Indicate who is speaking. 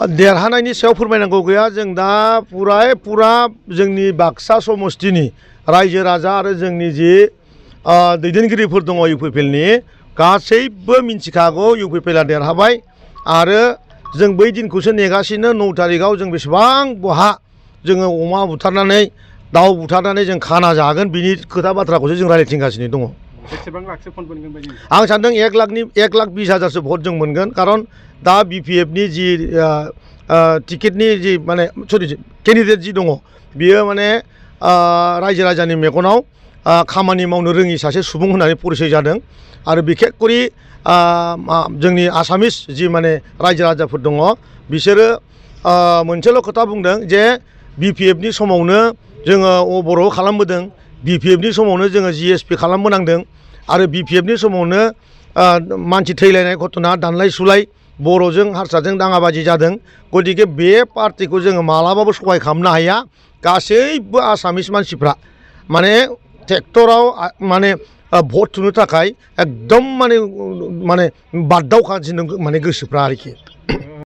Speaker 1: देरहानायनि सायाव फोरमायनांगौ गैया जों दा पुरा जोंनि बाक्सा समस्तिनि रायजो राजा आरो जोंनि जि दैदेनगिरिफोर दङ इउपिपिएलनि गासैबो मिन्थिखागौ इउपिपिएलआ देरहाबाय आरो जों बै दिनखौसो नेगासिनो 9 तारिखआव जों बेसेबां बहा जोङो अमा बुथारनानै दाउ बुथारनानै जों खाना जागोन बिनि खोथा बाथ्राखौसो जों रायज्लायथिंगासिनो दङ।
Speaker 2: बेसेबां लाखसो भट मोनगोन बायदि?
Speaker 1: आं सानदों 1,20,000सो भट जों मोनगोन खारन दा बिपिएफनि जि टिकेटनि जि माने सरि केन्डिडेट जि दङ बियो माने रायजो राजानि मेगनाव खामानि मावनो रोङि सासे सुबुं होननानै परिचय जादों आरो बिखेखकरि जोंनि आसामिस जि माने रायजो राजाफोर दङ बिसोरो मोनसेल' खोथा बुंदों जे बिपिएफनि समावनो जोङो बर' खालामबोदों बिपिएफनि समावनो जोङो जिएसपि खालामबोनांदों आरो बिपिएफनि समावनो मानसि थैलायनाय घटना दानलाय सुलाय बर'जों हारसाजों दाङाबाजि जादों गतिके बे पार्टिखौ जोङो मालाबाबो सहाय खालामनो हाया गासैबो आसामिस मानसिफ्रा माने ट्रेक्टराव माने भट थुनो थाखाय एकदम माने बाददावखागासिनो माने गोसोफ्रा आरोखि।